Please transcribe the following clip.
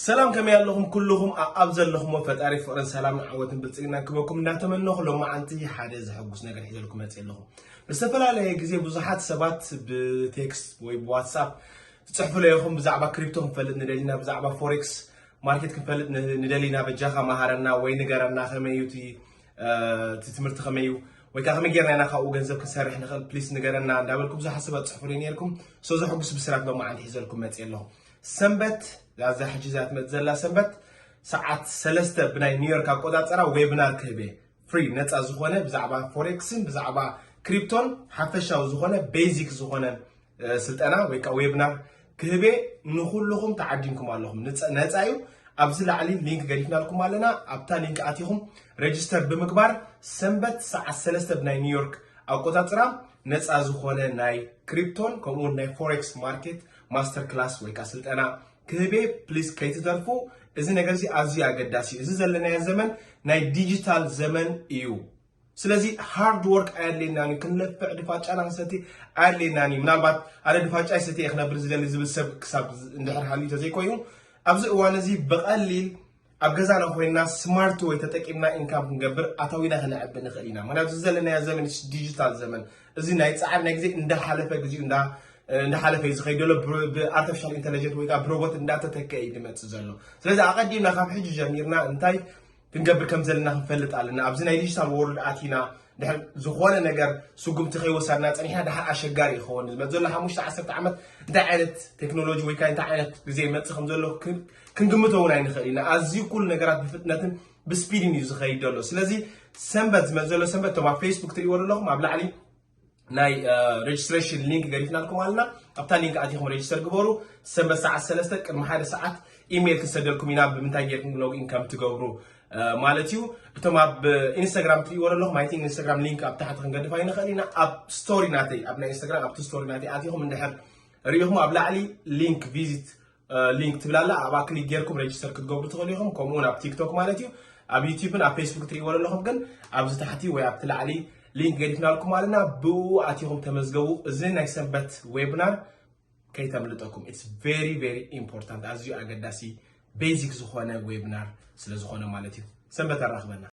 ሰላም፣ ከመይ ኣለኹም ኩልኹም? ኣብ ዘለኹሞ ፈጣሪ ፍቕርን ሰላምን ዓወትን ብልጽግናን ክበኩም እንዳተመነኹ፣ ሎማዓንቲ ሓደ ዘሐጉስ ነገር ሒዘልኩም መጽእ ኣለኹ። ብዝተፈላለየ ግዜ ብዙሓት ሰባት ብቴክስት ወይ ብዋትሳፕ ትጽሕፉለይ ኢኹም፣ ብዛዕባ ክሪፕቶ ክንፈልጥ ንደሊና፣ ብዛዕባ ፎሬክስ ማርኬት ክንፈልጥ ን- ንደሊና፣ በጃኻ መሃረና ወይ ንገረና፣ ከመይ እዩ እቲ እቲ ትምህርቲ ከመይ እዩ ወይ ከዓ ከመይ ጌርና ኢና ካብኡ ገንዘብ ክንሰርሕ ንኽእል፣ ፕሊስ ንገረና እንዳበልኩም ብዙሓት ሰባት ጽሕፉለይ ነርኩም። ሶ ዘሐጉስ ብስራት ሎማዓንቲ ሒዘልኩም መጽእ ኣለኹ። ሰንበት፣ ዛዛ ሕጂ እዛ ትመጽእ ዘላ ሰንበት፣ ሰዓት ሰለስተ ብናይ ኒውዮርክ ኣቆጻጽራ ዌብናር ክህብ እየ። ፍሪ፣ ነጻ ዝኾነ፣ ብዛዕባ ፎሬክስን ብዛዕባ ክሪፕቶን ሓፈሻዊ ዝኾነ፣ ቤዚክ ዝኾነ ስልጠና ወይ ከዓ ዌብናር ክህብ እየ። ንኹልኹም ተዓዲምኩም ኣለኹም። ነፃ እዩ። ኣብዚ ላዕሊ ሊንክ ገዲፍናልኩም ኣለና። ኣብታ ሊንክ ኣቲኹም ሬጅስተር ብምግባር፣ ሰንበት ሰዓት ሰለስተ ብናይ ኒውዮርክ ኣቆጻጽራ ነፃ ዝኾነ ናይ ክሪፕቶን ከምኡውን ናይ ፎሬክስ ማርኬት ማስተር ክላስ ወይ ከዓ ስልጠና ክህብ እየ። ፕሊስ ከይትተርፉ። እዚ ነገር እዚ ኣዝዩ ኣገዳሲ እዩ። እዚ ዘለናዮ ዘመን ናይ ዲጂታል ዘመን እዩ። ስለዚ ሃርድ ወርክ ኣየድልየናን እዩ። ክንለፍዕ ድፋጫና ክንሰቲ ኣየድልየናን እዩ። ምናልባት ኣነ ድፋጫ ይሰቲ እየ ክነብር ዝደሊ ዝብል ሰብ ክሳብ እንድሕር ሃልዩ ተዘይኮይኑ፣ ኣብዚ እዋን እዚ ብቐሊል ኣብ ገዛና ኮይንና ስማርት ወይ ተጠቂምና ኢንካም ክንገብር፣ ኣታዊና ክነዕቢ ንኽእል ኢና። ምክንያቱ እዚ ዘለናዮ ዘመን ዲጂታል ዘመን፣ እዚ ናይ ጻዕሪ ናይ ግዜ እንዳሓለፈ፣ ግዜኡ እንዳ እንዳሓለፈ እዩ ዝኸይድ ዘሎ። ብኣርቲፊሻል ኢንተለጀንት ወይ ከዓ ብሮቦት እንዳተተከ እዩ ዝመፅእ ዘሎ። ስለዚ ኣቐዲምና ካብ ሕጂ ጀሚርና እንታይ ክንገብር ከም ዘለና ክንፈልጥ ኣለና። ኣብዚ ናይ ዲጂታል ወርልድ ኣቲና ድሕር ዝኾነ ነገር ስጉምቲ ከይወሰድና ጸኒሕና ድሓር ኣሸጋሪ ይኸውን። ዝመጽእ ዘሎ ሓሙሽተ ዓሰርተ ዓመት እንታይ ዓይነት ቴክኖሎጂ ወይ ከዓ እንታይ ዓይነት ግዜ ይመጽእ ከም ዘሎ ክን- ክንግምቶ እውን ኣይንኽእል ኢና። ኣዝዩ ኩሉ ነገራት ብፍጥነትን ብስፒድን እዩ ዝኸይድ ዘሎ። ስለዚ ሰንበት፣ ዝመጽእ ዘሎ ሰንበት፣ እቶም ኣብ ፌስቡክ ትሪእዎ ዘለኹም ኣብ ላዕሊ ናይ ሬጅስትሬሽን ሊንክ ገዲፍናልኩም ኣለና። ኣብታ ሊንክ ኣቲኹም ሬጅስተር ግበሩ። ሰንበት ሰዓት ሰለስተ ቅድሚ ሓደ ሰዓት ኢሜይል ክንሰደልኩም ኢና፣ ብምንታይ ጌርኩም ሎግኢን ከም ትገብሩ ማለት እዩ። እቶም ኣብ ኢንስታግራም ትሪእዎ ዘለኹም፣ ኣይ ቲንክ ኢንስታግራም ሊንክ ኣብ ታሕቲ ክንገድፋ ይንኽእል ኢና። ኣብ ስቶሪ ናተይ፣ ኣብ ናይ ኢንስታግራም ኣብቲ ስቶሪ ናተይ ኣቲኹም እንድሕር ርኢኹም፣ ኣብ ላዕሊ ሊንክ ቪዚት ሊንክ ትብል ኣላ። ኣብኣ ክሊክ ጌርኩም ሬጅስተር ክትገብሩ ትኽእሉ ኢኹም። ከምኡ እውን ኣብ ቲክቶክ ማለት እዩ። ኣብ ዩቲዩብን ኣብ ፌስቡክ ትሪእዎ ዘለኹም ግን፣ ኣብዚ ታሕቲ ወይ ኣብቲ ላዕሊ ሊንክ ገዲፍናልኩም ኣለና። ብኡ ኣቲኹም ተመዝገቡ። እዚ ናይ ሰንበት ዌብናር ከይተምልጠኩም። ኢትስ ቨሪ ቨሪ ኢምፖርታንት፣ ኣዝዩ ኣገዳሲ ቤዚክ ዝኾነ ዌብናር ስለ ዝኾነ ማለት እዩ። ሰንበት ኣራኽበና።